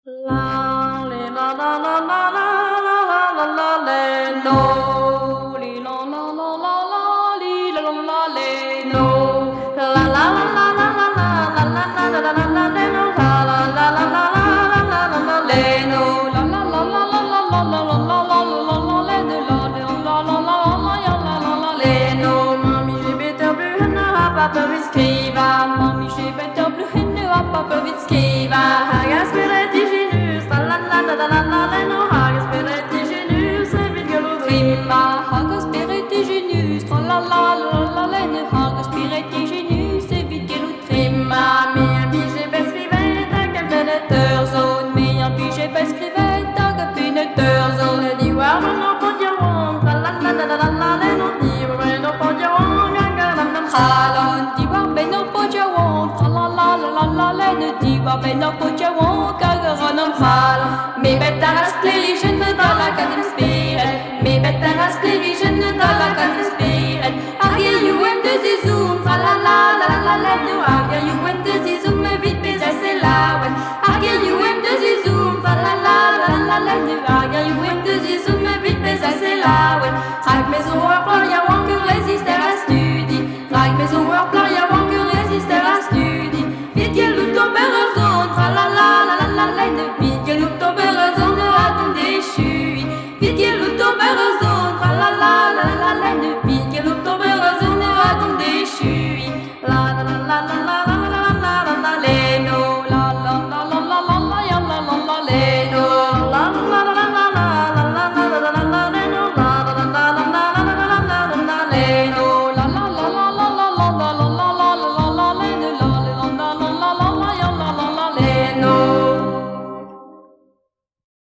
La le la la la la la la la la le no li la la la la la li la la la le no la la la la la la la la la la la la la le no la la la la la la la la la le no la la la la la la la la la la la la la le no la la la la la la ya la la la le no ma mije bet ur buhan ha pa peurvit skrivañ ma mije bet ur bluenn ha pa peurvit skrivañ hag ar spered ijinus tra la la la la la la le no hag ar spered ijinus evit gallout rimañ hag ar spered ijinus tra la la la la la le hag ar spered ijinus evit gallout rimañ me a vije bet skrivet hag empennet ur son me a vije bet skrivet hag empennet ur son diwar-benn ur paotr yaouank tra la la la la la la le no diwar-benn ur paotr yaouank hag a lam lam c'halon diwar-benn ur paotr yaouank tra la la la la la le diwar-benn ur paotr yaouank.